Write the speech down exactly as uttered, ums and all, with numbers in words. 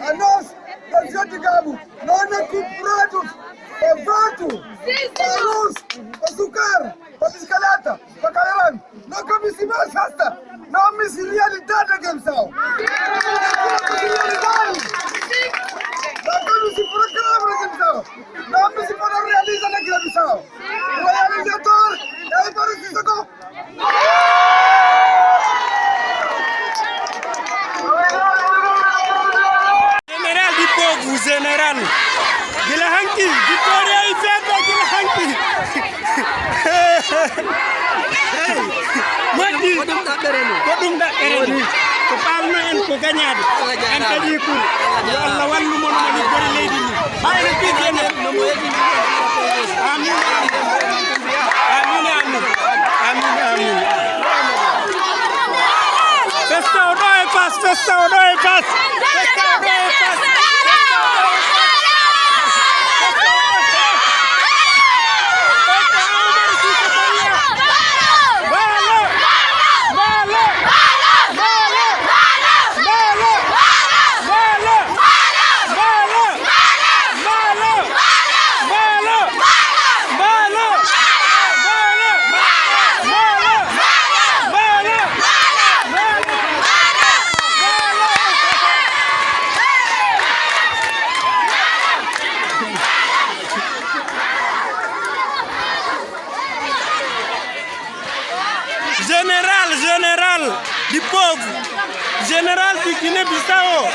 a nos, ɗo joddi gabu, no nokku produit, o vatu, o rus, o sukar, o biskalata, o kaleran, no komisi mas hasta, no misi realidade gem sao. No komisi realidade. No komisi programa gem sao. No misi para realiza na gem sao. Realizator, é para se socorrer. Général du pauvre, général. Gila hanki, Victoria e fête, gila hanki. Moƴƴi. Ko ɗum ɗaɓɓere ni. Ko ɗum ɗaɓɓere ni. Ko paalno en ko gañaade. En dañi pour. Yo Allah wallu mon, mo liggori leydi ndi. Ɓayno piɗɗen. Amin. Amin, amin. Amin, amin. Festa o ɗo e Fass, festa o ɗo e Fass. Festa o ɗo e Fass. Général, général du pauvre, général du Guinée-Bissau.